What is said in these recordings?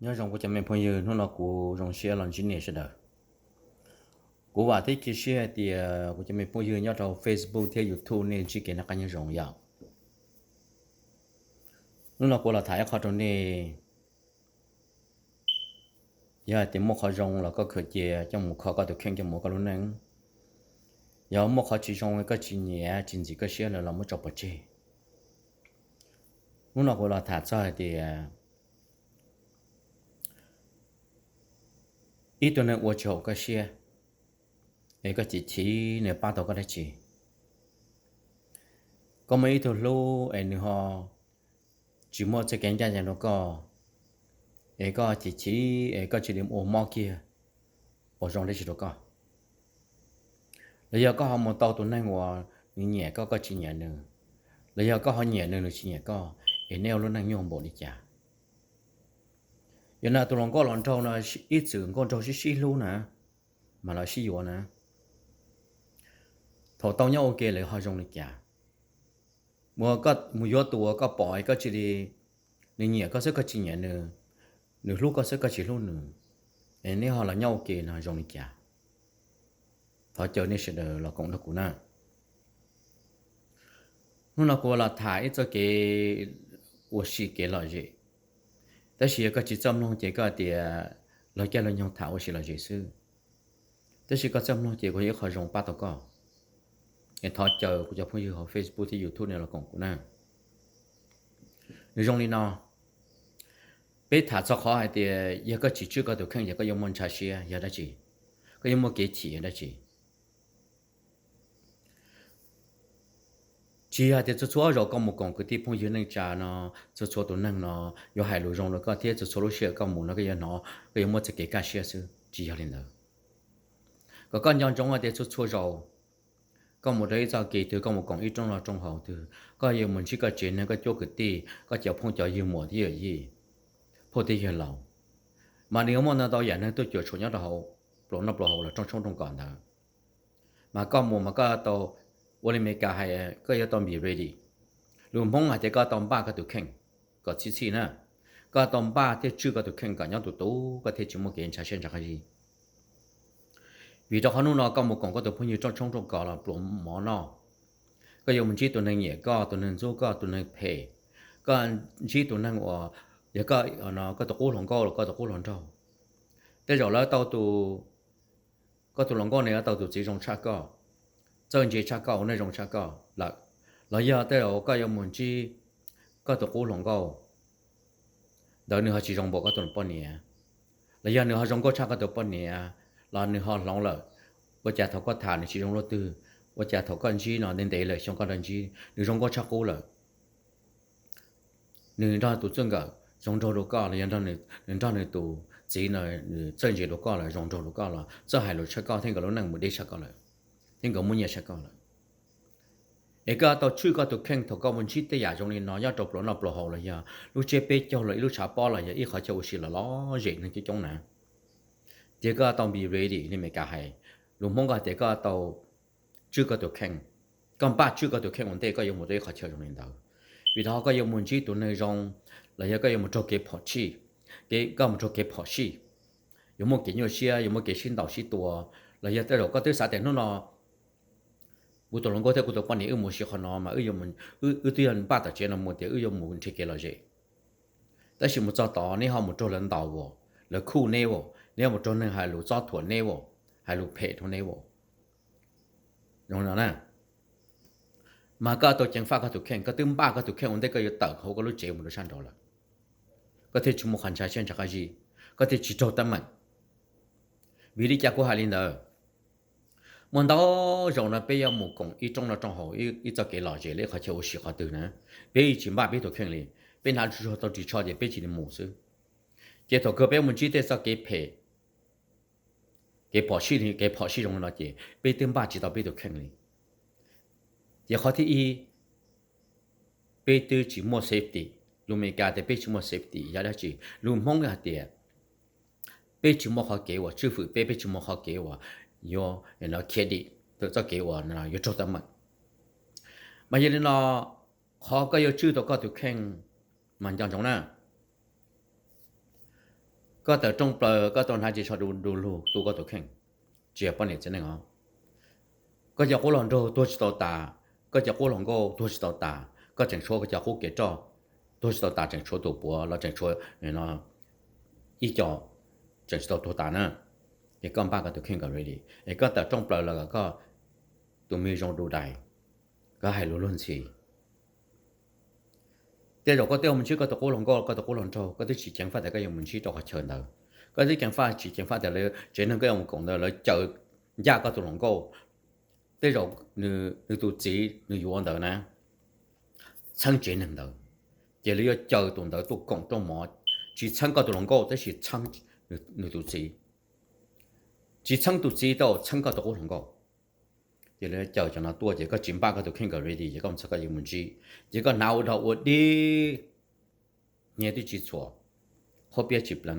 Nyob zoo kuv cov me phooj ywg, hnub no kuv zoo siab los ntsib nej sawv daws. Kuv vam thiab cia siab hais tias kuv cov me phooj ywg nyob rau Facebook thiab YouTube nej ntsib kev noj qab nyob zoo yom. Hnub no kuv los tham ib qho rau nej. Yog hais tias muaj qhov zoo los koj khaws cia coj mus kho koj tus kheej, coj mus ua koj lub neej. Yog muaj qhov tsis zoo koj tsis nyiam tsis ntxim koj siab lawm los muab tso pov tseg. Hnub no kuv los tham txog hais tias ib tug neeg ua tsis haum koj siab, es koj chim chim nws pab tau koj dab tsi? Koj muaj ib tug hlub es nws ho tsis muaj txoj kev ncaj ncees rau koj, es koj chim chim es koj cia li ua mob kiag, puas zoo dab tsi rau koj? Los yog koj ho mus tau tus neeg uas nws nyiam koj, koj tsis nyiam nws, los yog koj ho nyiam nws, nws tsis nyiam koj, es nej ua lub neej nyuaj npaum li cas? Yog na tus hluas nkauj hluas nraug no ib txwm nkauj nraug sib sib hlub na, mas los sib yuav na, thaum tau nyob ua ke lawm ho zoo li cas? Mus yuav tus uas koj pom koj cia li, nws nyiam koj xwb koj tsis nyiam nws, nws hlub koj xwb koj tsis hlub nws, es neb ho los nyob ua ke no zoo li cas? Thov caw nej sawv daws los koom nrog kuv na. Hnub no kuv los tham ib txoj kev ua si kev lom zem, tab sis yog koj tsis txawj mloog ces koj tias luag caij luag nyoog tham ua si lom zem xwb. Tab sis koj txawj mloog ces kuv yog ib qho zoo pab tau koj. Es thov caw kuv cov phooj ywg hauv Facebook thiab YouTube nej los koom kuv na. Nws zoo li no, peb tham txog qhov hais tias yog koj tsis tswj koj tus kheej ces koj yuav muaj ntshav siab yog dab tsi? Koj yuav muaj kev chim yog dab tsi? Tsis yog hais tias txhua txhua zaus koj mus koom kwv tij phooj ywg neej tsa no, txhua txhua tus neeg no yuav hais lus zoo rau koj thiab txhua txhua lub sij hawm koj mus no koj yuav hnov koj yuav muaj txoj kev kaj siab xwb, tsis yog li ntawd. Kom koj nco ntsoov hais tias txhua txhua zaus koj mus rau ib txoj kev twg, koj mus koom ib rooj loj rooj haus twg, koj yuav mus ntsib koj tsev neeg, koj cuab kwv tij, koj cov phooj cov ywg, muam thiab yawm yij, phauj thiab yawg laus, mas nws yuav muaj ntau ntau yam neeg tuaj cuam tshuam nyob rau hauv pluas noj pluas haus los rooj tshoob rooj kos ntawd. Mas koj mus mas koj tau, ua li Meskas hais, koj yuav tau be ready. Lus Hmoob hais tias koj tau npaj koj tus kheej kom txhij txhij na. Koj tau npaj thiab tswj koj tus kheej kom nyob tus tus koj thiaj tsis muaj kev ntshav siab ntshav qab zib. Vim rau qhov hnub no koj mus koom koj tus phooj ywg rooj tshoob rooj kos los pluas mov noj, koj yuav mus ntsib tus neeg nyiam koj, tus neeg ntxub koj, tus neeg phem, koj ntsib tus neeg uas yog koj tus qub hluas nkauj los koj tus qub hluas nraug. Tej zaum lawv tau tus, koj tus hluas nkauj nws yuav tau tus txiv zoo tshaj koj, txawj ntse tshaj koj, ua neej zoo tshaj koj lawm. Los yog tej zaum koj yuav mus ntsib koj tus qub hluas nkauj ntawd nws ho tsis zoo npaum koj tus poj niam, los yog nws ho zoo nkauj tshaj koj tus poj niam, los nws ho hloov lawm, ua cas thaum koj tham nws tsis zoo luaj twg, ua cas thaum koj ntsib no ntev ntev lawm xyoo koj nrog ntsib nws zoo nkauj tshaj qub lawm. Nws nrog tus txij nkawm zoo nraug dua koj los yog nws nrog nws tus txiv no nws txawj ntse dua koj los zoo nraug dua koj los txawj hais lus tshaj koj thiab nkawd lub neej mus deb tshaj koj lawm, thiab nkawd muaj nyiaj tshaj koj lawm. Es koj tau tswj koj tus kheej thaum koj mus ntsib tej yam zoo li no nyob rau pluas noj pluas haus los yog lub tsiab peb caug los ib lub tshav pob los yog ib qhov chaw ua si los lom zem neeg coob coob na. Ces koj tau be ready li Meskas hais, lus Hmoob koj hais tias koj tau tswj koj tus kheej, koj npaj tswj koj tus kheej ua ntej koj yuav mus rau ib qhov chaw zoo li ntawd. Vim rau qhov koj yuav mus ntsib tus neeg zoo, los yog koj yuav mus raug kev phom sij, koj mus raug kev phom sij, yuav muaj kev nyuaj siab, yuav muaj kev sib ntaus sib tua, los yog tej zaum koj twb xav tias hnub no kuv tus hluas nkauj thiab kuv tus poj niam wb mus ua si qhov no mas wb twb yog npaj tom tsev no mus tias wb yuav mus nrhiav kev lom zem. Tab sis mus txog tod neb ho mus raug lawv ntaus as, lawv khuj neb as, neb ho mus raug neeg hais lus txob thuam neb as, hais lus phem rau neb as. Zoo no na, mas koj tau ceev faj koj tus kheej, koj twb npaj koj tus kheej ua ntej koj yuav tawm hauv koj lub tsev mus rau sab nraud lawm, koj thiaj tsis muaj qhov ntshav siab ntshav qab zib, koj thiaj tsis raug teeb meem. Vim li cas kuv hais li ntawd? Muaj ntau zaus no peb yuav mus koom ib rooj noj rooj haus, ib txoj kev lom zem los ib qhov chaw ua si qhov twg na, peb tsis npaj peb tus kheej li, peb hnav tsuag tsuag tau ris tsho ces peb cia li mus xwb. Ces thaum kawg peb mus ntsib tej txoj kev phem, kev phom sij, kev phom sij zoo li no ces peb twb npaj tsis tau peb tus kheej li. Ces qhov thib ib, peb twb tsis muaj safety. Lus Meskas tias peb tsis muaj safety yog dab tsi? Lus Hmoob hais tias peb tsis muaj qhov kev uas tswj fwm peb, peb tsis muaj qhov kev uas yuav khiav dim txoj kev uas yuav raug teeb meem. Mas yog li no, qhov koj yuav tswj tau koj tus kheej mas nco ntsoov na, Koj tawm rooj plaws koj tau hnav ris tsho du lug tu koj tus kheej, tsis yog poj niam txiv neej os. Koj cov qub hluas nraug tuag tsis tau tas, koj cov qub hluas nkauj tuag tsis tau tas, koj tseem tshuav koj cov qub kev roj tuag tsis tau tas, tseem tshuav tus puav los tseem tshuav ib co tseem tsis tau tuag tas na. Ces koj npaj koj tus kheej kom ready es koj tawm rooj plaws los kom koj tus me zoo du dais, koj hais lus luag ntxhi. Tej zaum koj twb mus ntsib koj tus qub hluas nkauj koj tus qub hluas nraug, koj twb tsis ceev faj tias koj yuav mus ntsib rau qhov chaw ntawd. Koj twb ceev faj tsis ceev faj tias lawv tsev neeg koj yuav mus koom ntawd lawv caw ncaj koj tus hluas nkauj. Tej zaum nws tus txiv nws yuav ntawd na, txheeb tsev neeg ntawd, ces lawv yuav caw tus ntawd tuaj koom rooj mov, tsis txheeb koj tus hluas nkauj tab sis txheeb nws tus txiv. Tsis txheeb tus txiv tau, txheeb koj tus qub hluas nkauj. Ces lawv caw cov no tuaj ces koj tsis npaj koj tus kheej kom ready ces koj mus txog koj yuav mus ntsib, ces koj hnav ua dog ua dig, hniav twb tsis txhuam, qhuab piab tsis pleev,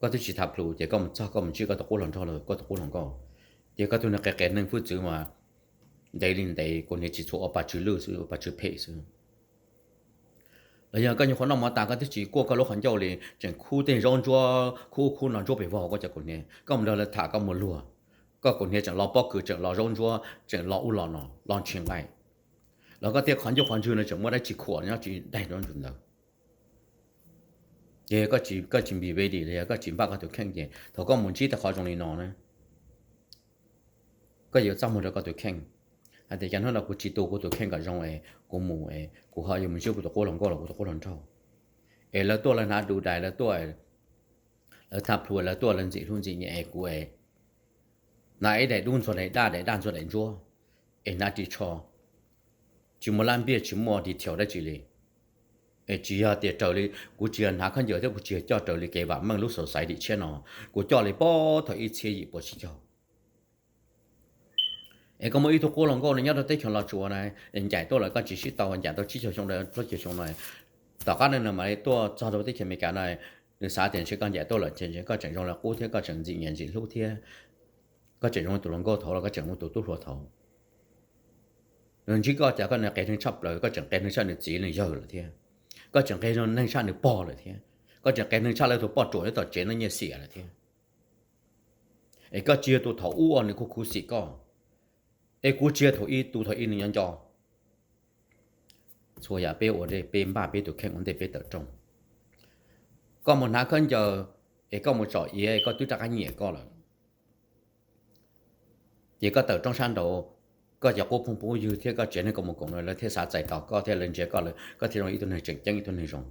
koj twb tsis tha plhu ces koj mus txog koj mus ntsib koj tus qub hluas nraug los koj tus qub hluas nkauj, ces koj tus niag qias qias neeg hwj txwv mas ntev li ntev, kuv hniav tsis txhuam ua pas tsw lwj xwb, ua pas tsw phem xwb. Los yog koj nyuam qhuav noj mov tas koj twb tsis kuaj koj lub qhov ncauj li, tseem khub tej zaub ntsuab khub ub khub no ntsuab pem vog koj cov kaus hniav, koj mus nrog lawv tham koj mus luag, koj kaus hniav tseem los pob kws tseem los zaub ntsuab tseem los ub los no los ntshis nqaij, los koj tej qhov ncauj qhov ntswg no tseem muaj dab tsi khuam nyob tsis daig nruab ntawd. Ces koj tsis be ready los yog koj tsis npaj koj tus kheej ces thaum koj mus ntsib tej qhov zoo li no na, koj yuav txaj muag rau koj tus kheej hais tias cov hnub no kuv tsis tu kuv tus kheej kom zoo es kuv mus es kuv ho yuav mus ntsib kuv tus qub hluas nkauj los kuv tus qub hluas nraug, es lawv tuaj lawv hnav du dais lawv tuaj, lawv tha plhu lawv tuaj lawv ntxim hlub ntxim nyiam es kuv es hnav ib daim dub ntxuag daim daj daim daj ntxuag daim ntsuab, es hnav ris tsho, tsis muaj lab npiaj tsis muaj detail dab tsi li. Es tsis yog tias raws li, kuv tsis yog hnav khaub ncaws thiab kuv tsis yog coj raws li kev vam meej lub society tshiab no, kuv coj li puag thaum ib txhiab yim pua tsib caug. Es koj muaj ib tug qub hluas nkauj no nyob rau teb chaws Los Tsuas na, ncaim tuaj lawm koj tsis sib tau, ncaim tau tsib caug xyoo plaub caug xyoo no, tom qab no nws mam li tuaj txog rau teb chaws Amelikas no, nws xav tias ntshe koj ncaim tuaj lawm ces ntshe koj tseem zoo li qub thiab koj tseem ntxim nyiam ntxim hlub thiab koj tseem zoo li tus hluas nkauj thaud los koj tseem zoo tus tub hluas thaud. Nws ntsib koj cas koj niag qias neeg tshaj plaws, koj tseem qias neeg tshaj nws txiv nws yawg lawm thiab, koj tseem qias neeg tshaj nws pog lawm thiab, koj tseem qias neeg tshaj lawv tus poj ruam nyob tom tsev no nyiaj xiam lawm thiab. Es koj tsis yog tus thaum ub uas nws khuv khuv xim koj, es kuv tsis yog thaum ub tus thaum ub nws nyob nco. Txhua yam peb ua ntej peb npaj peb tus kheej ua ntej peb tawm rooj. Koj mus hnav khaub ncaws, es koj mus tsom iav koj twb rov qab nyiam koj lawm. Ces koj tawm rooj sab nraud, koj cov qub phooj qub ywg thiab koj tsev neeg koj mus koom no lawv thiaj xav txais tos koj thiab lawv ntsia koj, koj thiaj zoo ib tug neeg tseem ceeb ib tug neeg zoo.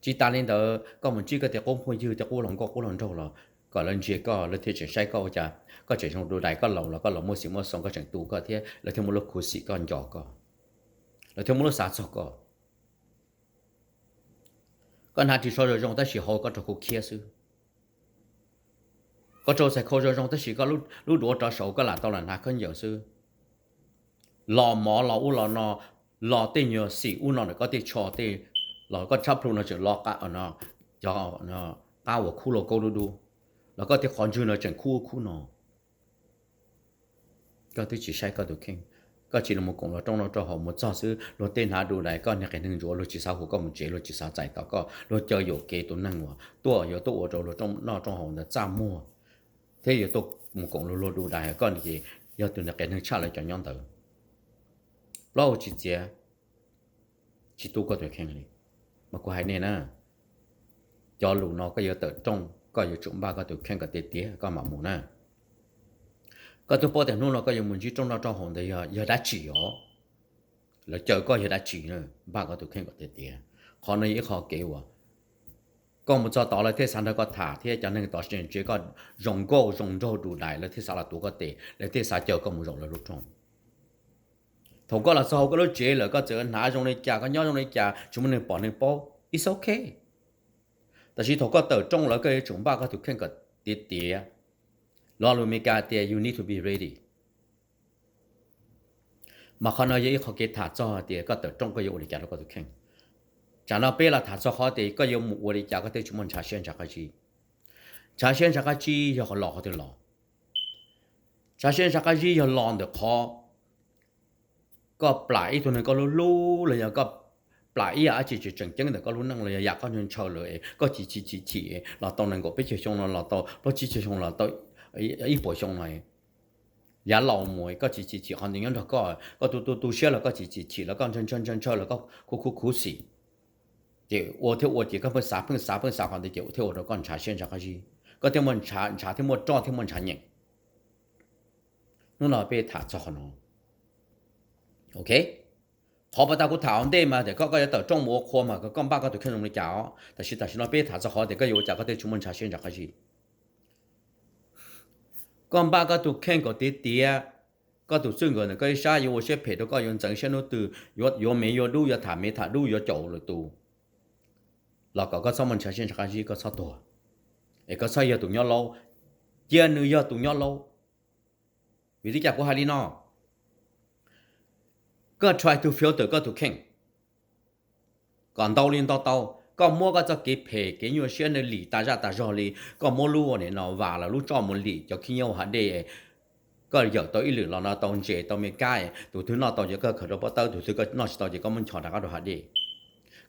Tsis tas li ntawd koj mus ntsib koj tej qub phooj ywg tej qub hluas nkauj qub hluas nraug los kom lawv ntsia koj lawv thiaj tseem saib koj ua cas koj tseem zoo du dais, koj laus los koj los muaj xim muaj xoo koj tseem tu koj thiab lawv thiaj muaj lub khuv xim koj nco koj, lawv thiaj muaj lub xav txog koj. Koj hnav ris tsho zoo zoo tab sis hauv koj raug khau khiab xwb. Koj raug txhais khau zoo zoo tab sis koj lub duav rov saud koj lam tau lam hnav khaub ncaws xwb. Los mov los ub los no, los tej nyuag xim ub no ntawm koj tej tsho tej, los koj tshab plhu no tseem los qab uas khub lauj kaub dub dub, los koj tej qhov ntswg no tseem khub ub khub no. Koj twb tsis saib koj tus kheej, koj tsis los mus koom luag rooj noj rooj haus, mus txog xwb luag tej hnav du dais, koj niag qias neeg ntsuav, luag tsis xav hu koj mus tsev, luag tsis xav txais tos koj, luag caw yuam kev tus neeg uas tuaj yuav tuaj ua rau luag rooj noj rooj haus ntawd txaj muag, thiab yuav tuaj mus koom luag luag du dais, koj ces yog tus niag qias neeg tshaj lawv cov nyob ntawd. Plaub hau tsis txiav, tsis tu koj tus kheej li. Mas kuv hais nej na, cov lus no koj yuav tawm rooj koj yuav tsum npaj koj tus kheej kom tiav tiav koj mam mus na. Koj twb paub tias hnub no koj yuav mus ntsib rooj noj rooj haus ntawd yog dab tsi os, lawv caw koj yog dab tsi, npaj koj tus kheej kom tiav tiav. Qhov no yog ib qho kev uas koj mus txog tod lawv thiaj xav nrog koj tham thiab cov neeg tod ntsia koj zoo nkauj zoo nraug du dais lawv thiaj xav los tuav koj tes, lawv thiaj xav caw koj mus zaum lawv lub rooj. Thaum koj los txog hauv koj lub tsev lawm koj txawm hnav zoo li cas koj nyob zoo li cas tsis muaj neeg pom neeg paub, it's okay. Tab sis thaum koj tawm rooj lawm koj yuav tsum npaj koj tus kheej kom tiav tiav. Lo lus Amelikas tias you need to be ready. Mas qhov no yog ib qho kev tham txog tias koj tawm rooj koj yuav ua li cas rau koj tus kheej. Tsam no peb los tham txog qhov tias koj yuav mus ua li cas koj thiaj tsis muaj ntshav siab ntshav qab zib. Ntshav siab ntshav qab zib yog qhov los qhov twg los? Ntshav siab ntshav qab zib yog los ntawm qhov koj plam ib tug neeg koj hlub hlub los yog koj plam ib yam dab tsi tsis tseem ceeb ntawm koj lub neej los yog yam koj ntshaw ntshaw lawm es koj chim chim chim chim los tau nees nkaum peb caug xyoo no los tau plaub tsib caug xyoo los tau ib puas xyoo no, yav laus mus koj chim chim chim qhov ntawd nyob nrog koj, koj tu tu tu siab los koj chim chim chim los koj ntshaw ntshaw ntshaw ntshaw los koj khuv khuv khuv xim. Ces ua thiab ua ces koj pheej xav pheej xav pheej xav qhov ntawd ces thiaj ua rau koj ntshav siab ntshav qab zib, koj thiaj muaj ntshav, ntshav thiaj muaj roj thiaj muaj ntshav nyeem. Hnub no peb tham txog qhov no. Ok, qhov pas tas kuv tham ua ntej mas tias koj, koj yuav tawm rooj mus ua qhua mas koj npaj koj tus kheej zoo li cas os. Tam sim, tam sim no peb tham txog qhov tias koj yuav ua cas koj thiaj tsis muaj ntshav siab ntshav qab zib. Koj npaj koj tus kheej kom tiav tiav, koj tus txij nkawm ntawm koj ib sab yuav ua siab phem rau koj, yuav ntxeev siab hnub twg, yuav, yuav mev yuav dub, yuav tham mev tham dub, yuav caum lwm tus, los kom koj txhob muaj ntshav siab ntshav qab zib, koj txhob tuag, es koj txhob yog tus nyob laub, cia nws yog tus nyob laub. Vim li cas kuv hais li no? Koj try to filter koj tus kheej kom ntau li ntau tau. Koj muab koj txoj kev phem kev nyuaj siab nws lim tas zaj tas zog li. Koj muab lub ua niam no vas los lub tsoj mus lim cov khib nyiab ua hav dej. Koj yawm tau ib lwm los no tau ntses tau me kab, tus twg noj tau ces koj khaws rau pob tawb, tus twg koj noj tsis tau ces koj muab nchos rov qab rau hav dej.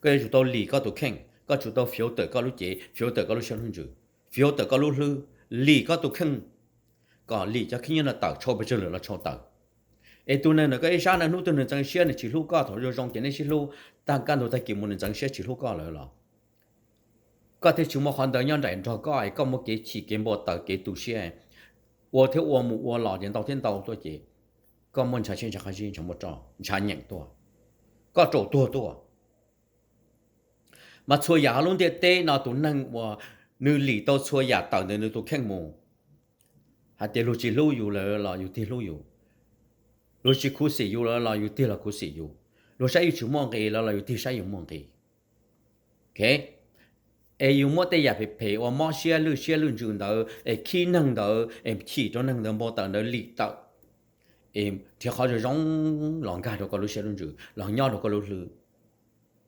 Koj yuav tsum tau lim koj tus kheej, koj tsum tau filter koj lub cev, filter koj lub siab lub ntsws, filter koj lub hlwb, lim koj tus kheej kom lim cov khib nyiab no tawm, tshau pes tsawg lwm los tshau tawm. Es tus neeg ntawm koj ib sab no hnub twg nws ntxeev siab nws tsis hlub koj, thaum zoo zoo ces nej sib hlub, tag kaj ntug tag kis mus nws ntxeev siab tsis hlub koj lawm los koj thiaj tsis muaj qhov ntawd nyob nraim nrog koj es koj muaj kev chim kev npau taws kev tu siab, ua thiab ua mus ua los ces ntau thiab ntau tuaj ces koj muaj ntshav siab ntshav qab zib, ntshav muaj roj, ntshav nyeem tuaj, koj raum tuag tuaj. Mas txhua yam hauv lub ntiaj teb no tus neeg uas nws lim tau txhua yam tawm ntawm nws tus kheej mus, hais tias luag tsis hlub yus lawm los yus tig hlub yus, luag tsis khuv xim yus lawm los yus tig los khuv xim yus, luag saib yus tsis muaj nqis lawm los yus tig saib yus muaj nqis. Es yus muab tej yam phem phem uas mob siab lwj siab lwj ntsws ntawd es khib neeg ntawd es chim rau neeg ntawd npau taws ntawd lim tawm, es rhiav qhov zoo zoo los nkag rau koj lub siab lub ntsws los nyob rau koj lub hlwb.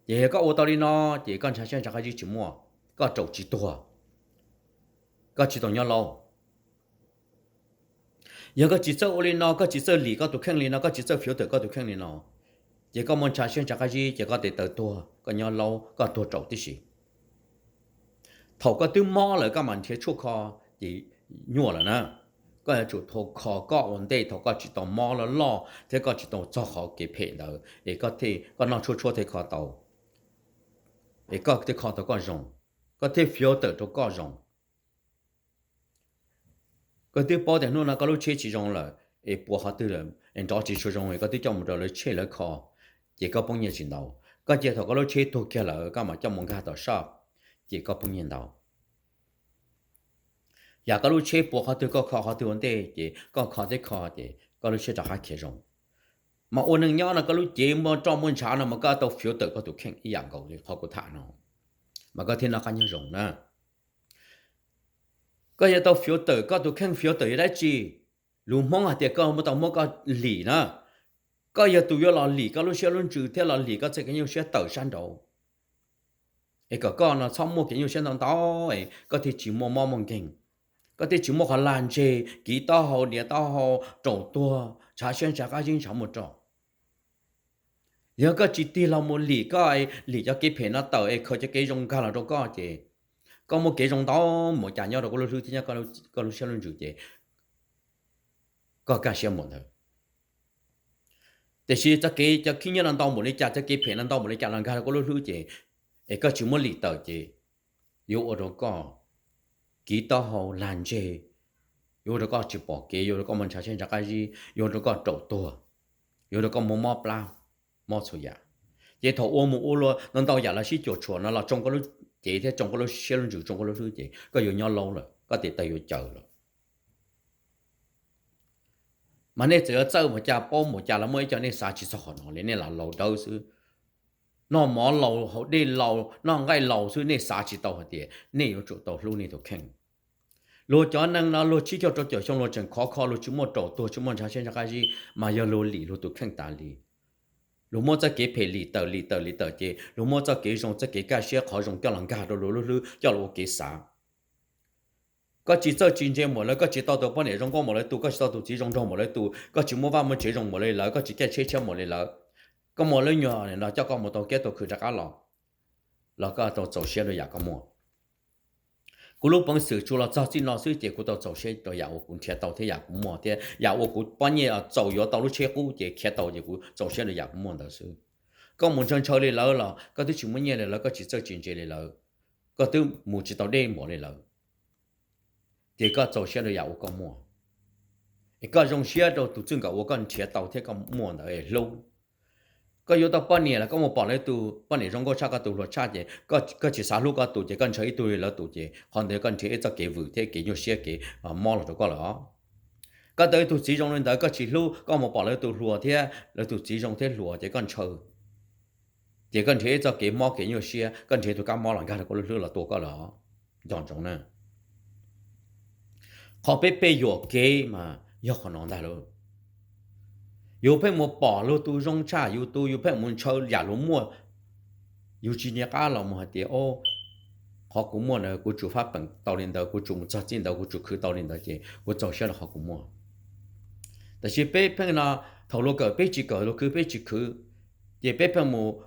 Ces yog koj ua tau li no ces koj ntshav siab ntshav qab zib tsis muaj, koj raum tsis tuag, koj tsis tau nyob laub. Yog koj tsis txawj ua li no, koj tsis txawj lim koj tus kheej li no, koj tsis txawj filter koj tus kheej li no, ces koj muaj ntshav siab ntshav qab zib ces koj tes taw tuag, koj nyob laub, koj tuag raum tib si. Thaum koj twb mob lawm koj mam nrhiav tshuaj kho ces nyuaj lawm na. Koj yuav tsum tau kho koj ua ntej thaum koj tsis tau mob loj loj thiab koj tsis tau txog qhov kev phem ntawd es koj noj tshuaj tshuaj thiaj kho tau, es koj thiaj kho tau koj zoo, koj thiaj filter rau koj zoo. Koj twb paub tias hnub no koj lub tsheb tsis zoo lawm es puas qhov twg lawm es nrov tsis tshua zoo es koj twb coj mus rau lawv tshej lawv kho, ces koj poob nyiaj tsis ntau. Koj cia thaum koj lub tsheb tuag kiag lawm koj mam coj mus nkag tom shop, ces koj poob nyiaj ntau. Yam koj lub tsheb puas qhov twg koj kho qhov twg ua ntej ces koj kho thiab kho ces koj lub tsheb rov qab khiav zoo. Mas ua neej nyob no koj lub cev muaj roj muaj ntshav no mas koj tau filter koj tus kheej ib yam nkaus li qhov kuv tham no, mas koj thiaj noj qab nyob zoo na. Koj yuav tau filter koj tus kheej, filter yog dab tsi? Lus Hmoob hais tias koj muab tau muab koj lim na. Koj yog tus yuav los lim koj lub siab lub ntsws thiab los lim koj txoj kev nyuaj siab tawm sab nraud, es kom koj no txhob muaj kev nyuaj siab ntau ntau, es koj thiaj tsis muaj mob muaj nkeeg, koj thiaj tsis muaj qhov lag ntseg, kiv taub hau, diav taub hau, raum tuag, ntshav siab ntshav qab zib, ntshav muaj roj. Yog koj tsis tig los mus lim koj, lim cov kev phem no tawm es khaws cov kev zoo nkag los rau koj ces koj muaj kev zoo ntau npaum cas nyob rau koj lub hlwb thiab nyob koj lub siab lub ntsws ces koj kaj siab npaum ntawd. Tiam sis txoj kev cov khib nyiab no ntau npaum li cas, txoj kev phem no ntau npaum li cas los nkag rau koj lub hlwb ces, es koj tsis muab lim tawm ces yuav ua rau koj kiv taub hau lag ntseg, yuav ua rau koj tsis pom kev, yuav ua rau koj muaj ntshav siab ntshav qab zib, yuav ua rau koj raum tuag, yuav ua rau koj muaj mob plab, mob txhua yam. Ces thaum ua mus ua luag ntau ntau yam los sib cuam tshuam no los tsoo koj lub cev thiab tsoo koj lub siab lub ntsws, tsoo koj lub hlwb ces koj yuav nyob laub lawm, koj tes taw yuav caws lawm. Mas nej txawm yuav txawj npaum cas paub npaum cas los muaj ib co nej xav tsis txog qhov no li, nej lam laus dawb xwb. Noj mov laus haus dej laus noj nqaij laus xwb, nej xav tsis tau hais tias nej yuav tsum tau hlub nej tus kheej. Luag cov neeg no luag tsib caug rau caum xyoo luag tseem khov kho, luag tsis muaj raum tuag, tsis muaj ntshav siab ntshav qab zib, mas yog luag lim luag tus kheej tas li. Luag muab txoj kev phem lim tawm lim tawm lim tawm ces luag muab txoj kev zoo, txoj kev kaj siab, qhov zoo coj los nkag rau luag lub hlwb coj los ua kev xav. Koj tsis txawj tsis ntse npaum lawv, koj tsis tau tus poj niam zoo nkauj npaum lawv tus, koj tsis tau tus txiv zoo nraug npaum lawv tus, koj tsis muaj vaj muaj tsev zoo npaum li lawv, koj tsis caij tsheb tshiab npaum li lawv, Koj muaj lub nyuag no coj koj mus tau kiab tau khw rov qab los, los koj tau txaus siab rau yam koj muaj. Kuv lub peev xwm tsuas los txog txij no xwb ces kuv tau txaus siab rau yam uas kuv nrhiav tau thiab yam kuv muaj thiab yam uas kuv pob nyiaj txaus yuav tau lub tsheb qub ces khiav tau ces kuv txaus siab rau yam kuv muaj ntawd xwb. Koj mus ntshaw ntshaw li lawv los koj twb tsis muaj nyiaj li lawv, koj tsis txawj tsis ntse li lawv, koj twb mus tsis tau deb npaum li lawv, ces koj txaus siab rau yam uas koj muaj. Es koj zoo siab rau tus txij nkawm uas koj nrhiav tau thiab koj muaj ntawd es hlub. Koj yuav tau poj niam los koj mus pom lawv tus poj niam zoo nkauj tshaj koj tus hluas tshaj ces koj tsis xav hlub koj tus ces koj ntshaw ib tug li lawv tus ces qhov ntawd koj nrhiav ib txoj kev vwm thiab kev nyuaj siab kev mob los rau koj lawm. Koj tau ib tug txiv zoo li ntawd koj tsis hlub, koj mus pom lawv tus hluas thiab lawv tus txiv zoo thiab hluas ces koj ntshaw, ces koj nrhiav ib txoj kev mob kev nyuaj siab, koj nrhiav tus kab mob los nkag rau koj lub hlwb los tua koj lawm. Nco ntsoov na, qhov peb pheej yuam kev mas yog qhov no ntag lauj. Yus pheej mus pom luag tus zoo tshaj yus tus, yus pheej mus ntshaw yam luag muaj, yus tsis nco qab los mus hais tias, o, qhov kuv muaj ntawd kuv tsuas fab peem tau li ntawd, kuv tsuas mus txog txij ntawd, kuv tsuas khwv tau li ntawd ces kuv txaus siab rau qhov kuv muaj. Tab sis peb pheej no, thaum luag kawm peb tsis kawm, luag khwv peb tsis khwv, ces peb pheej mus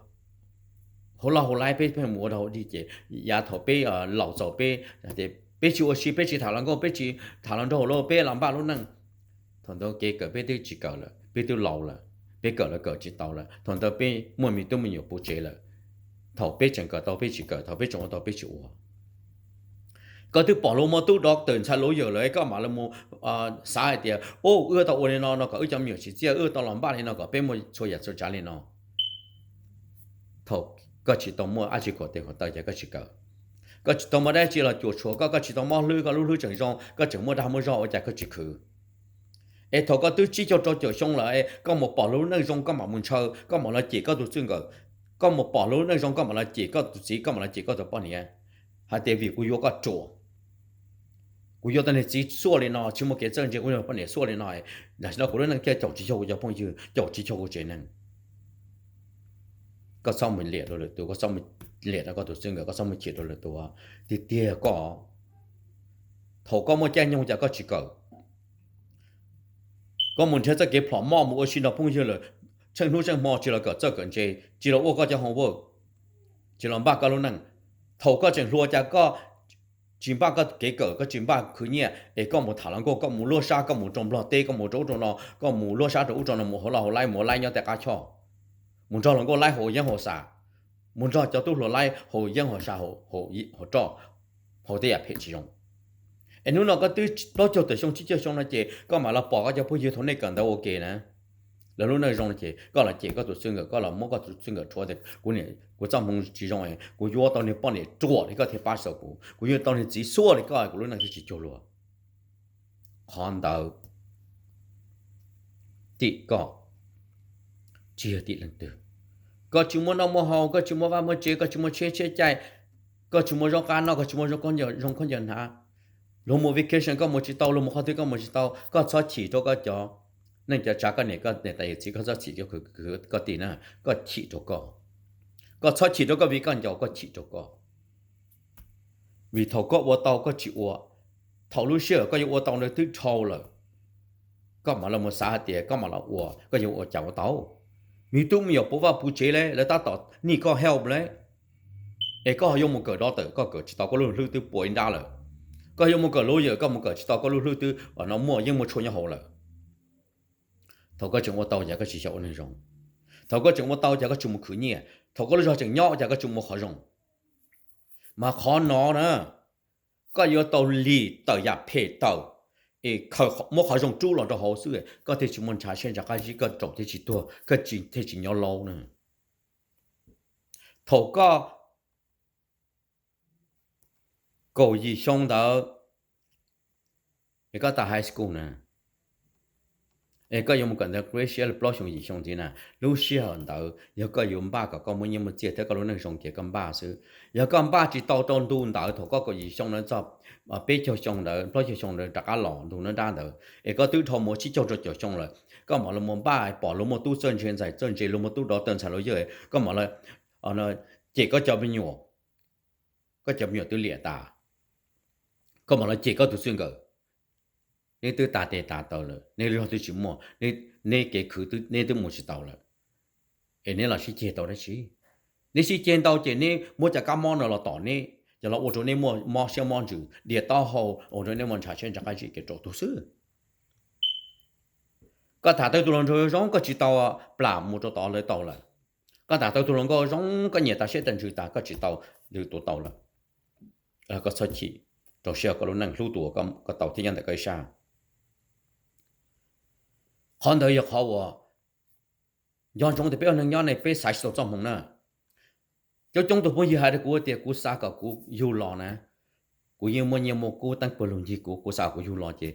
hauv loj hauv laib, peb pheej mus ua dog ua dig ces yav thaum peb laus txaus peb, peb tsis ua si, peb tsis tham hluas nkauj, peb tsis tham hluas nraug lawm, peb los npaj lub neej. Thaum ntawd kev kawm peb twb tsis kawm lawm, peb twb laus lawm, peb kawm los kawm tsis tau lawm. Thaum ntawd peb muaj me tub me nyuam puv tsev lawm. Thaum peb tseem kawm tau peb tsis kawm, thaum peb tseem ua tau peb tsis ua. Koj twb pom luag muaj tub doctor ntxhais lawyer lawm koj mam li mus xav hais tias, o, wb tau ua li no no kom wb cov me nyuam tsim txiaj, wb tau los npaj li no kom peb muaj txhua yam txhua tsav li no. Thaum koj tsis tau muaj dab tsi kom tes kom taw ces koj tsis kawm. Koj tsis tau muaj dab tsi los cuam tshuam koj, koj tsis tau mob hlwb, koj lub hlwb tseem zoo, koj tseem muaj dag muaj zog ua cas koj tsis khwv? Es thaum koj twb tsib caug rau caum xyoo lawm, koj mus pom luag lub neej zoo koj mam mus ntshaw, koj mam los cem koj tus txij nkawm. Koj mus pom luag lub neej zoo koj mam los cem koj tus txiv, koj mam los cem koj tus poj niam, hais tias vim kuv yuav koj ruam, kuv yuav tau niag txiv xuaj li no, tsis muaj kev txawj ntse, kuv yuav poj niam xuaj li no, tam sim no kuv lub neej thiaj caum tsis cuag kuv cov phooj ywg, caum tsis cuag kuv tsev neeg. Koj txhob mus liam rau lwm tus, koj txhob mus liam rau koj tus txij nkawm, koj txhob mus chim rau lwm tus. Tiag tiag koj, thaum koj muaj caij nyoog cas koj tsis kawm? Koj mus nrhiav txoj kev plhom moj mus ua si nrog phooj ywg lawm, tsheej hnub tsheej hmo tsis los kawm txawj kawm ntse, tsis los ua koj cov homework, tsis los npaj koj lub neej. Thaum koj tseem hluas cas koj tsis npaj koj kev kawm, koj tsis npaj khwv nyiaj es koj mus tham hluas nkauj, koj mus luaj sab, koj mus rau Nplog teb, koj mus rau ub rau no, koj mus luaj sab rau ub rau no, mus hauv loj hauv laib, mus laib nyob tej qab choj, mus nrog hluas nkauj laib haus yeeb haus xas, mus nrog cov tub hluas laib haus yeeb haus xas, haus roj, haus tej yam phem tsis zoo. Es hnub no koj twb plaub caug tawm xyoo tsib caug xyoo no ces koj mam los pom koj cov phooj ywg thaum nej kawm ntawv ua ke na, lawv lub neej zoo no ces koj los cem koj tus txij nkawm, koj los muab koj tus txij nkawm rhuav tias kuv niam kuv txoj hmoo tsis zoo, kuv yuav tau niag poj niam ruam li koj thiaj pab tau kuv, kuv yuav tau niag txiv xuaj li koj kuv lub neej thiaj tsis cuag luag. Qhov ntawd tim koj, tsis yog tim leej twg. Koj tsis muaj noj muaj haus, koj tsis muaj vaj muaj tsev, koj tsis muaj tsheb tsheb caij, koj tsis muaj zaub qab noj, koj tsis muaj zoo khaub ncaws hnav. Luag mus vacation koj mus tsis tau, luag mus qhov twg koj mus tsis tau, koj txhob chim rau koj cov neej cov tsav, koj niam koj niam tais yawm txiv, koj txhob chim rau koj tij na, koj chim rau koj. Koj txhob chim rau koj viv koj ncaus, koj chim rau koj. Vim thaum koj ua tau koj tsis ua, thaum lub sij hawm koj yuav ua tau ntawd twb dhau lawm, koj mam los mus xav hais tias koj mam los ua, koj yuav ua cas ua tau? Me tub me nyuam puv vaj puv tsev le, lawv tab tom need koj help le. Es koj yuav mus kawm doctor koj kawm tsis tau, koj lub hlwb twb puas ib nrab lawm. Koj yuav mus kawm lawyer koj mus kawm tsis tau, koj lub hlwb twb no muaj yeeb muaj tshuaj nyob hauv lawm. Thaum koj tseem ua tau cas koj tsis xyaum ua neeg zoo? Thaum koj tseem ua tau cas koj tsis mus khwv nyiaj? Thaum koj lub zog tseem nyob cas koj tsis mus qhov zoo? Mas qhov no na, koj yuav tau lim tawm yam phem tawm, es khaws muab qhov zoo rub los rau hauv xwb, koj thiaj tsis muaj ntshav siab ntshav qab zib, koj raum thiaj tsis tuag, koj thiaj tsis nyob laub na. Thaum koj kaum yim xyoo ntawd, es koj tag high school na, es koj yuav mus kawm ntawv grade six plaub xyoo yim xyoo ntxiv na, lub sij hawm ntawd yog koj yuav npaj kom koj muaj nyiaj muaj txiaj thiab koj lub neej zoo ces koj npaj xwb. Yog koj npaj tsis tau rau ntu ntawd thaum koj kaum yim xyoo ntawd txog peb caug xyoo ntawd plaub caug xyoo ntawd rov qab los ntu nruab nrab ntawd, es koj twb dhau mus tsib caug rau caum xyoo lawm, koj mam los mus npaj pom luag muaj tub txawj ntse ntxhais txawj ntse, luag muaj tub doctor ntxhais lawyer, koj mam los cem koj cov me nyuam, koj cov me nyuam twb liam tas, koj mam los cem koj tus txij nkawm, neb twb tas tes tas taw lawm, neb lub zog twb tsis muaj, neb kev khwv neb twb mus tsis tau lawm. Es neb los sib ceg tau dab tsi? Neb sib ceg ntau ces neb muab cov kab mob no los tom neb, ces los ua rau neb muaj mob siab mob ntsws, dias taub hau, ua rau neb muaj ntshav siab ntshav qab zib kev rau tuag xwb. Koj tham tau tus hluas nraug zoo koj tsis tau plam mus rau tod lawv tau lawm. Koj tham tau tus hluas nkauj zoo koj nyiam tas siab tas ntsws tas koj tsis tau, lwm tus tau lawm. Koj txhob chim, rau siab koj lub neej hlub tus uas koj tau thiab nyob ntawm koj ib sab. Qhov ntawd yog qhov uas nco ntsoov tias peb ua neeg nyob ne peb xaiv tsis tau txoj hmoo na. Coob coob tus phooj ywg hais rau kuv tias kuv xav kom kuv yug los na, kuv yeej muaj nyiaj muaj kub teeb pawg lug ncig kuv, kuv xav kuv yug los ces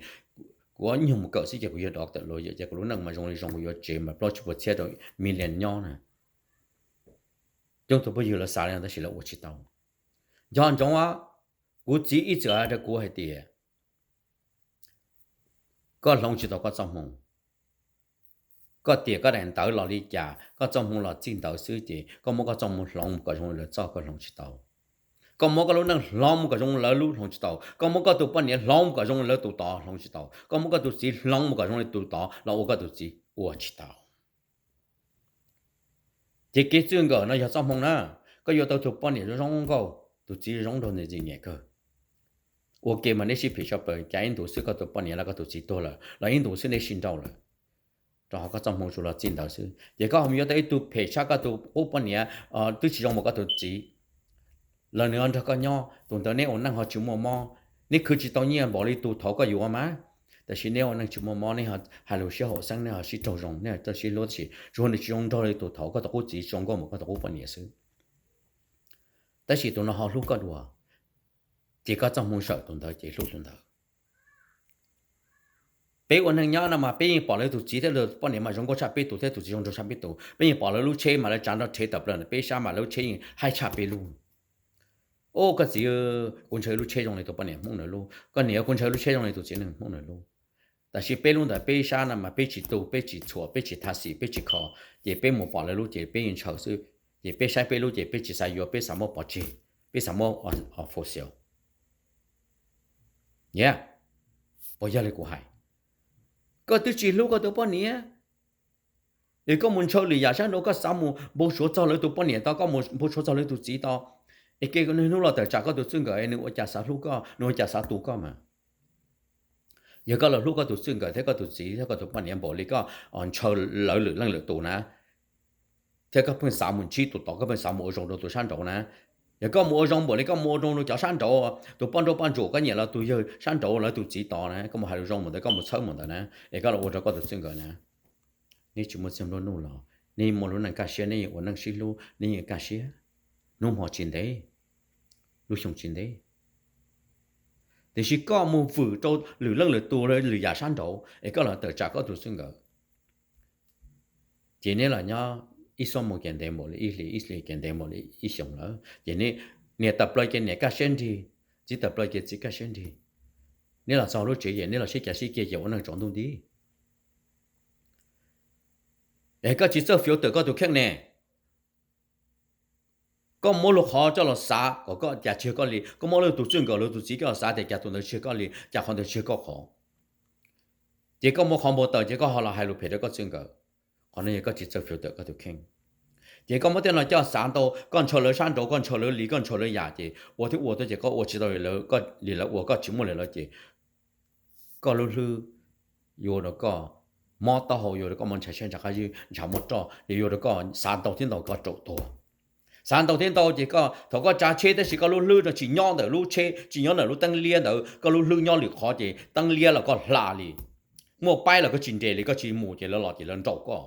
kuv ob nyuag mus kawm xwb ces kuv yog doctor lawyer ces kuv lub neej mas zoo li zoo, kuv yuav tsev mas plaub tsib puas txhiab rau million nyob na. Coob tus phooj ywg lawv xav li no tab sis lawv ua tsis tau. Nco ntsoov, kuv txiv ib txwm hais rau kuv hais tias, koj hloov tsis tau koj txoj hmoo. Koj tiam koj daim ntawv los li cas, koj txoj hmoo los txij ntawd xwb ces koj muab koj txoj hmoo hloov mus kom zoo li lawv txoj koj hloov tsis tau. Koj muab koj lub neej hloov mus kom zoo li lawv lub hloov tsis tau. Koj muab koj tus poj niam hloov mus kom zoo li lawv tus tod hloov tsis tau. Koj muab koj tus txiv hloov mus kom zoo li tus tod los ua koj tus txiv ua tsis tau. Ces kev txwj nkawm no yog txoj hmoo na. Koj yuav tau tus poj niam zoo nkauj, tus txiv zoo nraug ntxim nyiam kawg. Ua ke mas neb sib phem sab plaws, cas ib ntus xwb koj tus poj niam los koj tus txiv tuag lawm los ib ntus xwb neb sib nrauj lawm. Rau qhov koj txoj hmoo tsuas los txij ntawd xwb ces koj ho mus yuav tau ib tug phem sab koj tus qub poj niam twb tsis zoo npaum koj tus txiv los nws ho nrog koj nyob, tus ntawd neb ua neej ho tsis muaj mob. Neb khwv tsis tau nyiaj npaum li tus thaud koj yuav mas, tab sis neb ua neej tsis muaj mob, neb hais lus sib haum xeeb, neb ho sib raug zoo, neb ho sib hlub, tab sis tsuas yog nws tsis zoo nraug li tus thaud koj tus qub txiv, tsis zoo nkauj npaum koj tus qub poj niam xwb. Tab sis tus no ho hlub koj dua, ces koj txoj hmoo sawm tus ntawd ces hlub tus ntawd. Peb ua neeg nyob no mas peb yeej pom lawv tus txiv thiab lawv poj niam mas zoo nkauj tshaj peb tus thiab tus txiv zoo nraug tshaj peb tus, peb yeej pom lawv lub tsheb mas lawv tsav nrho rhev tawm plaws ntawm peb sab mas lawv lub tsheb yeej haib tshaj peb lub. Ub, koj txiv, kuv ntshaw lub tsheb zoo li tus poj niam Hmoob no lub, koj niam, kuv ntshaw lub tsheb zoo li tus txiv neej Hmoob no lub. Tab sis peb lub ntawm peb sab no mas peb tsis tu, peb tsis txhuam, peb tsis tha xim, peb tsis kho, ces peb mus pom lawv lub ces peb yeej ntshaw xwb. Ces peb saib peb lub ces peb tsis xav yuav, peb xav muab pov tseg, peb xav muab for sale. Puas yog li kuv hais? Koj twb tsis hlub koj tus poj niam, es koj mus ntshaw lwm yam sab nraud, koj xav mus npau suav txog lawv tus poj niam tod, koj mus npau suav txog lawv tus txiv tod, es ke niaj hnub los tawm tsam koj tus txij nkawm, nws ua cas xav hlub koj, nws ua cas xav tu koj mas. Yog koj los hlub koj tus txij nkawm thiab koj tus txiv thiab koj tus poj niam npaum li koj ntshaw lawv lwm leej lwm tus na, thiab koj pheej xav mus ntsib tus tod, koj pheej xav mus ua zoo rau tus sab nraud na. Yog koj mus ua zoo npaum li koj mus ua zoo rau cov sab nraud, tus poj nrauj poj ntsuam koj nyiam los tus yawg sab nraud lawv tus txiv tod na, koj mus hais lus zoo mus ntawd, koj mus txhawb mus ntawd na, es koj los ua rau koj tus txij nkawm na, nej tsis muaj txiag nplua nuj los nej muaj lub neej kaj siab, nej yeej ua neej sib hlub, nej yeej kaj siab. Hnub hmo tsis ntev, lub xyoo tsis ntev, tiam sis koj mus vwm rau lwm leej lwm tus lwm yam sab nraud es koj los tawm tsam koj tus txij nkawm. Ces neb los nyob ib xuab moos ces ntev npaum li ib hlis, ib hlis ces ntev npaum li ib xyoos lawm, ces niam tawm plaws ces niam kaj siab nrig, txiv tawm plaws ces txiv kaj siab nrig. Neb los txog lub tsev ces neb los sib cav sib ceg ces ua neej tsaus ntuj nti. Es koj tsis txawj filter koj tus kheej ne. Koj muab lub qhov coj los xav kom koj cas tsis yog koj li, koj muab lawv tus txij nkawm lawv tus txiv coj los xav tias cas tus ntawd tsis yog koj li, cas qhov ntawd tsis yog koj qhov. Ces koj muab qhov npau taws ces koj ho los hais lus phem rau koj txij nkawm. Qhov no yog koj tsis txawj filter koj tus kheej. Ces koj muab tej no coj xav ntau, koj ntshaw lawv sab nraud, koj ntshaw lawv li, koj ntshaw lawv yam ces ua thiab ua tuaj ces koj ua tsis tau li lawv, li lawv ua, koj tsis muaj li lawv ces koj lub hlwb yuav ua rau koj mob taub hau, yuav ua rau koj mob ntshav siab ntshav qab zib, ntshav muaj roj, ces yuav ua rau koj xav ntau thiab ntau koj raum tuag. Xav ntau thiab ntau ces koj thaum koj tsav tsheb tab sis koj lub hlwb no tsis nyob ntawm lub tsheb, tsis nyob ntawm lub teeb liab ntawd, koj lub hlwb nyob lwm qhov ces teeb liab los koj hla li. Muaj paib los koj tsis nres li, koj tsis mus ces lawv los ces lawv nraum koj.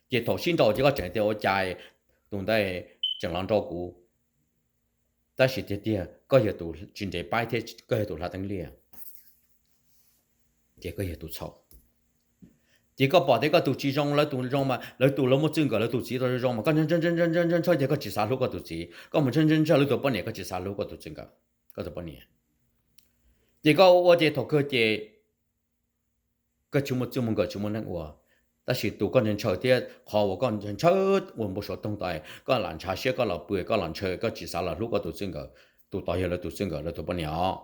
Ces thaum sib nraus ces koj tseem tias ua cas tus ntawd tseem los nraus kuv. Tab sis tiag tiag koj yog tus tsis nres paib thiab koj yog tus hla teeb liab, ces koj yog tus txhaum. Ces koj pom tias koj tus tsis zoo, lawv tus zoo mas lawv tus lawv muaj txij nkawm, lawv tus txiv tau zoo mas koj ntshaw ntshaw ntshaw ces koj tsis xav hlub koj tus txiv, koj mus ntshaw ntshaw ntshaw lawv tus poj niam koj tsis xav hlub koj tus txij nkawm, koj tus poj niam. Ces koj ua ces thaum kawg ces koj tsis muaj txij muaj nkawm tsis muaj neeg ua. Tab sis tus koj ntshaw ntshaw thiab qhov uas koj ntshaw ntshaw ua npau suav toog tod, koj lam ntshav siab koj los pw, koj los ntshaw, koj tsis xav los hlub koj tus txij nkawm, tus tod yog lawv tus txij nkawm lawv tus poj niam os.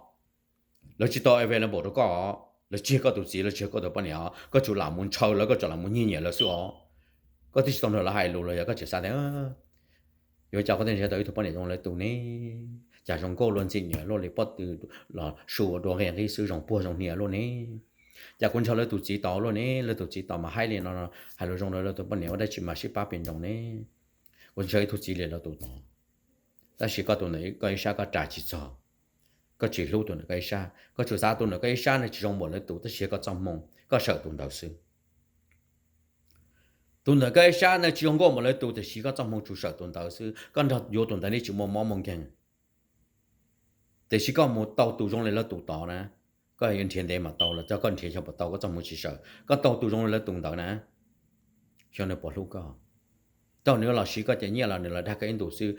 Lawv tsis tau available rau koj os, lawv tsis yog koj tus txiv, lawv tsis yog koj tus poj niam os, koj tsuas lam mus ntshaw lawv, koj tsuas lam mus nyiag nyiam lawv xwb os. Koj twb tsis tau nrog lawv hais lus los yog koj tseem xav tias yuav ua cas koj thiaj nrhiav tau ib tug poj niam zoo li tus ne? Cas zoo nkauj luaj ntxim nyiam luaj li pob tw los su ua dua nqi nqi xwb, zoo puag zoo hnia luaj ne? Cas kuv ntshaw lawv tus txiv tod luaj ne? Lawv tus txiv tod mas haib li no, hais lus zoo rau lawv tus poj niam ua dab tsi mas sib pab pes nroos ne? Kuv ntshaw ib tug txiv li lawv tus tod, tab sis koj tus ntawm koj ib sab koj ras tsis txog, koj tsis hlub tus ntawm koj ib sab. Koj tsuas xav tus ntawm koj ib sab ne tsis zoo npaum lawv tus, tab sis koj txoj hmoo koj sawm tus ntawd xwb. Tus ntawm koj ib sab ne tsis zoo nkauj npaum lawv tus, tiam sis koj txoj hmoo tsuas sawm tus ntawd xwb. Koj nrog yuav tus ntawd ne tsis muaj mob muaj nkeeg, tiam sis koj mus tau tus zoo li lawv tus tod na, koj yuav nrhiav ntev mas tau los, koj nrhiav xyov puas tau, koj txoj hmoo tsis sawm, koj tau tus zoo li lawv tus ntawd na, xyov nws puas hlub koj. Tau nws los siv koj cov nyiaj los nws los dag koj ib ntus xwb,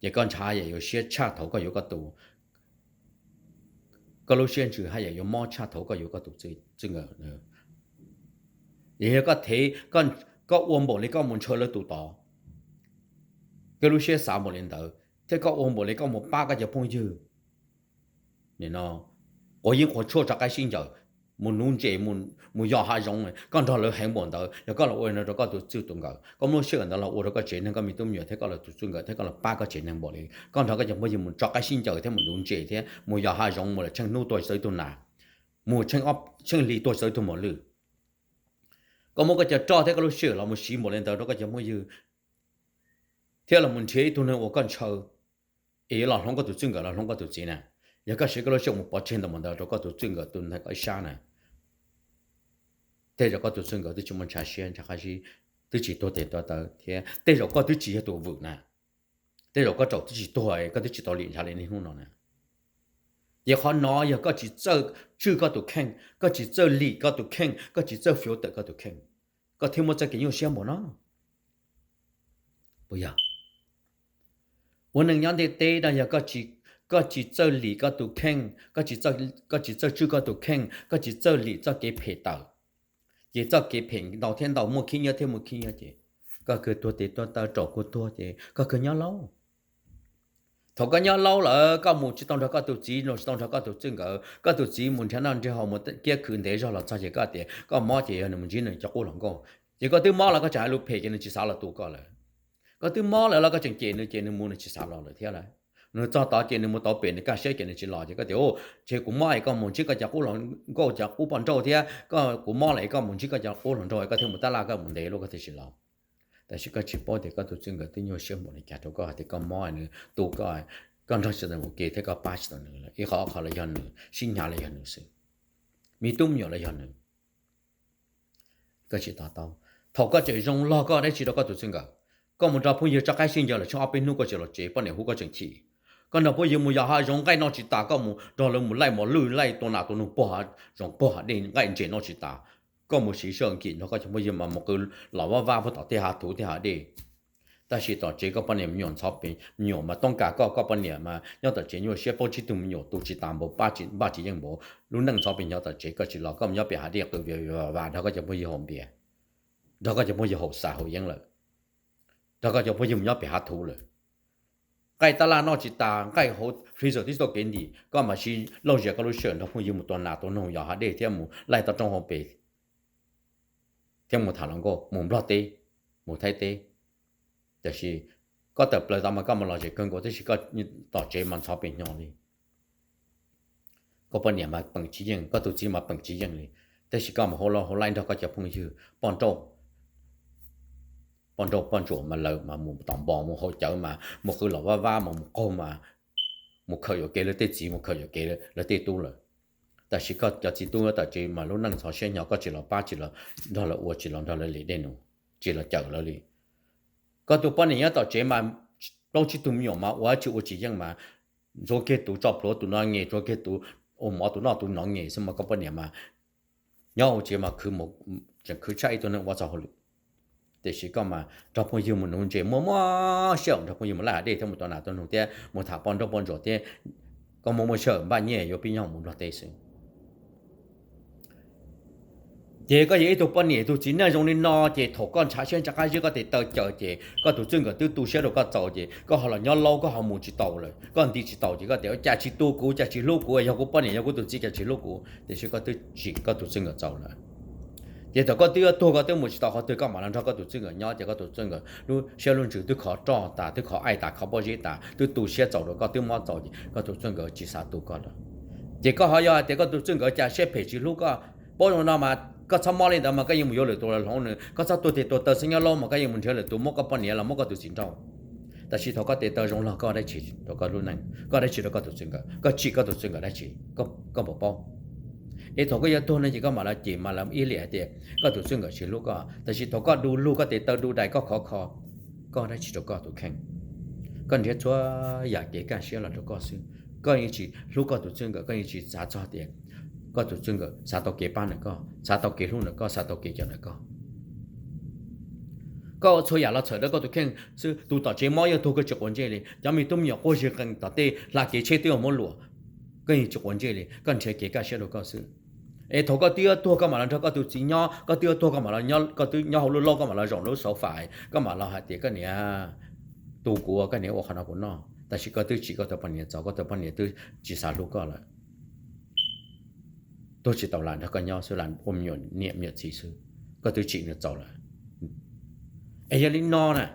ces koj ntshav yam yuav siab tshaj thaum koj yuav koj tus, koj lub siab ntsws haj yam yuav mob tshaj thaum koj yuav koj tus txij nkawm. Yog koj thev, koj ua npaum li koj mus ntshaw lawv tus tod, koj lub siab xav npaum li ntawd thiab koj ua npaum li koj mus pab koj cov phooj ywg, nim no quav yeeb quav tshuaj tso qaib sib ncaws, mus nuv ntses, mus yos hav zoov, koj nrog lawv heev npaum ntawd, yog koj los ua no rau koj tus txij tus nkawm, koj muab sij hawm ntawd los ua rau koj tsev neeg, koj me tub me nyuam thiab koj los tus txij nkawm thiab koj los pab koj tsev neeg npaum li koj nrog koj cov phooj ywg mus tso qaib sib ncaws thiab mus nuv ntses thiab mus yos hav zoov, mus los tsheej hnub tuag tsis tau ib tug nas, mus tsheej hli tuag tsis tau ib tug mos lwj. Koj muab koj cov roj thiab koj lub sij hawm los mus siv npaum li ntawd rau koj cov phooj ywg, thiab los mus nrhiav ib tug neeg uas koj ntshaw es yuav los hloov koj tus txij nkawm los hloov koj tus txiv na. Yog koj siv koj lub sij hawm mus pov tseg ntawm ntawd rau koj tus txij nkawm tus ntawm koj ib sab na, tej zaum koj tus txij nkawm twb tsis muaj ntshav siab ntshav qab zib, twb tsis tuag tes tuag taw thiab tej zaum koj twb tsis yog tus vwm na, tej zaum koj tsaum twb tsis tuag, koj twb tsis tau lim ntshav li niaj hnub no na. Ces qhov no yog koj tsis txawj tswj koj tus kheej, koj tsis txawj lim koj tus kheej, koj tsis txawj fiav tawm koj tus kheej, koj thiaj muaj txoj kev nyuaj siab npaum no. Puas yog? Ua neej nyob ntiaj teb no yog koj tsis txawj lim koj tus kheej, koj tsis txawj tswj koj tus kheej, koj tsis txawj lim txoj kev phem tawm, ces txoj kev phem ntau thiab ntau, muaj khib nyiab thiab muaj khib nyiab, ces koj kawg tuag tes tuag taw, tsaum kuv tuag ces koj kawg nyob laub. Thaum koj nyob laub lawm koj mus tsis tau nrog koj tus txiv, tsis tau nrog koj tus txij nkawm, koj tus txiv mus nrhiav noj nrhiav haus mus kiab khw ntev zog los txog ces koj tias koj mob ces yog nws mus ntsib nws cov qub hluas nkauj, ces koj twb mob los koj tseem hais lus phem ces nws tsis xav los tu koj lawm. Koj twb mob lawm los koj tseem cem nws ces nws mus nws tsis xav los lawm thiab lawm. Nws txog tod ces nws mus tau pem nws kaj siab ces nws tsis los ces koj tias, tseg kuv mob es koj mus ntsib koj cov qub hluas nkauj cov qub poj nrauj thiab, kuv mob lawm es koj mus ntsib koj cov qub hluas nraug koj thiaj mus tab laj koj mus ntev luaj koj thiaj tsis los. Tab sis koj tsis paub tias koj tus txij nkawm twb nyuaj siab npaum li cas rau koj hais tias koj mob nws tu koj, koj nrog tsis tau nws ua ke thiab koj pab tsis tau nws lawm, ib qho ob qho los yog nws, sib hnyav los yog nws xwb, me tub me nyuam los yog nws. Koj tsis to taub, thaum koj tseem zoo log koj dab tsi rau koj tus txij nkawm, koj mus nrog phooj ywg tso qaib sib ncaws lawm tsheej ob peb hnub koj tsis los tsev, poj niam hu koj tseem chim. Koj nrog phooj ywg mus yos hav zoov nqaij noj tsis tas, koj mus nrog lawv mus laij mos lwj laij tua nas tua noog pog, zoov pog hav dej nqaij ntses noj tsis tas, koj mus siv sij hawm nkim nrog koj cov phooj ywg mas mus qw los vaj vab puag tom tej hav thuv tej hav dej. Tab sis tom tsev koj poj niam me nyuam ntxhov pes, me nyuam mas toob kas koj, koj poj niam mas nyob tom tsev nyuaj siab, paub tsib tug me nyuam tu tsis tas npaum, npaj tsis yeej npaum, lub neej ntxhov pes hnyo tom tsev koj tsis los, koj mus nyob pem hav dej qw vias vias vas nrog koj cov phooj ywg haus npias, nrog koj cov phooj ywg haus xav haus yeeb lawm, nrog koj cov phooj ywg mus nyob pem hav thuv lawm. Nqaij tab laj noj tsis tas, nqaij hauv freezer twb tsis tau kev ntim, koj mam siv lauj zias koj lub sij hawm nrog phooj ywg mus tua nas tua noog yos hav dej thiab mus laij toj roob hauv pes, thiab mus tham hluas nkauj, mus Nplog teb, mus Thaib teb. Tiam sis koj tawm plaws tod mas koj mus los zem kawg nkaus, tab sis koj tom tsev mas ntxhov pes hnyo li. Koj poj niam mas peem tsis yeej, koj tus txiv mas peem tsis yeej li, tab sis koj mus hauv laij nrog koj cov phooj ywg poj nrauj, poj nrauj poj ntsuam mas lawv mas mus tom npos mus haus cawv mas mus qw los vaj vab mas mus qaug mas mus khawm yuam kev lawv tej txiv, mus khawm yuam kev lawv tej tub lawm. Tab sis koj cov txiv tub nyob tom tsev mas lub neej ntxhov siab hnyo, koj tsis los pab, tsis los nrog lawv ua, tsis los nrog lawv lim dej num, tsis los cawm lawv li. Koj tus poj niam nyob tom tsev mas plaub tsib tug me nyuam mas ua tsis ua tsis yeej mas ntxuav kiag tus tso plhuav tus no nge, ntxuav kiag tus ua mov tus noj tus no nge xwb mas koj poj niam mas nyob hauv tsev mas khwv, tseem khwv tshaj ib tug neeg ua txog hauj lwm. Tiam sis koj mas nrog phooj ywg mus nuv ntses, muaj muaj sij hawm nrog phooj ywg mus laij hav dej thiab mus tua nas tua noog thiab mus tham poj nrauj poj ntsuam thiab, koj muaj muaj sij hawm npaj nyiaj yuav pib nyob mus Nplog teb xwb. Ces koj yog ib tug poj niam tus txiv neej zoo li no ces thaum koj ntshav siab ntshav qab zib koj tes taw cawm ces koj tus txij nkawm twb tu siab rau koj txaus ces koj ho los nyob laub koj ho mus tsis taus lawm, koj nti tsis taus ces koj tias cas tsis tu kuv, cas tsis hlub kuv, yog kuv poj niam yog kuv tus txiv cas tsis hlub kuv, tiam sis koj twb tsim koj tus txij nkawm txaus lawm. Ces thaum koj twb yuav tuag koj twb mus tsis tau qhov twg koj mam los nrog koj tus txij nkawm nyob ces koj tus txij nkawm lub siab lub ntsws twb khov roj tas, twb khov aim tas, khov pob zeb tas, twb tu siab txaus rau koj, twb mob txaus ces koj tus txij nkawm tsis xav tu koj lawm. Ces koj ho yog hais tias koj tus txij nkawm cas siab phem tsis hlub koj, paub zoo no mas koj txhob mob li ntawd mas koj yeej mus yuav lwm tus los hloov nws, koj txhob tuag tes tuag taw xeeb nyob laub mas koj yeej mus nrhiav lwm tus muab koj poj niam los muab koj tus txiv nrauj. Tab sis thaum koj tes taw zoo los koj dab tsi rau koj lub neej, koj dab tsi rau koj tus txij nkawm, koj tsim koj tus txij nkawm dab tsi, koj puas paub? Es thaum koj yuav tuag no ces koj mam los cem mam los ib liam hais tias koj tus txij nkawm tsis hlub koj, tab sis thaum koj du lug koj tes taw du dais koj khov kho, koj dab tsi rau koj tus kheej? Koj nrhiav txhua yam kev kaj siab los rau koj xwb, koj yeej tsis hlub koj tus txij nkawm, koj yeej tsis xav txog tias koj tus txij nkawm xav tau kev pab ntawm koj, xav tau kev hlub ntawm koj, xav tau kev cawm ntawm koj. Koj ua txhua yam los txhawm rau koj tus kheej xwb, tus tom tsev mob yog tuag koj tsis quav ntsej li, cov me tub me nyuam quaj zig qees tom tej hla kev tsheb twb yuav muab luam, koj yeej tsis quav ntsej li, koj nrhiav kev kaj siab rau koj xwb. Es thaum koj twb yuav tuag koj mam los nrog koj tus txiv nyob, koj twb yuav tuag koj mam los nyob, koj twb nyob hauv lub laub koj mam los zaum lub sofa, koj mam los hais tias koj niam, tu kuv, koj niam ua qhov no kuv noj, tab sis koj twb tsim koj tus poj niam txaus, koj tus poj niam twb tsis xav hlub koj lawm. Tuag tsis tau lam nrog koj nyob xwb, lam ua me nyuam niam me nyuam txiv xwb, koj twb tsim nws txaus lawm. Es yog li no na,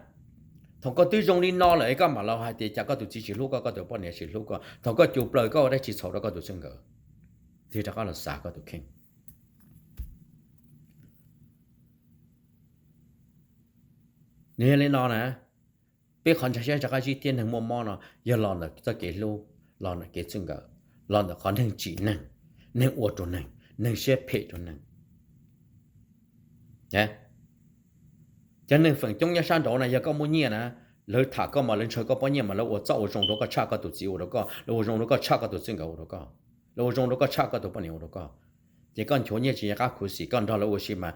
thaum koj twb zoo li no lawm es koj mam los hais tias cas koj tus txiv tsis hlub koj, koj tus poj niam tsis hlub koj, thaum koj cug plaws koj ua dab tsi txhaum rau koj tus txij nkawm, thiaj rov qab los xav koj tus kheej. Nws yog li no na, peb qhov ntshav siab rov qab zib thiab neeg muaj mob no yog los ntawm txoj kev hlub, los ntawm kev txij nkawm, los ntawm qhov neeg tsim neeg, neeg ua rau neeg, neeg siab phem rau neeg. Cov neeg feem coob nyob sab nraud na yog koj muaj nyiaj na, lawv tham koj mas lawv ntshaw koj pob nyiaj mas lawv ua txoj ua zoo rau koj tshaj koj tus txiv ua rau koj, lawv ua zoo rau koj tshaj koj tus txij nkawm ua rau koj, lawv ua zoo rau koj tshaj koj tus poj niam ua rau koj. Ces koj nchuav nyiaj tsis nco qab khuv xim, koj nrog lawv ua si mas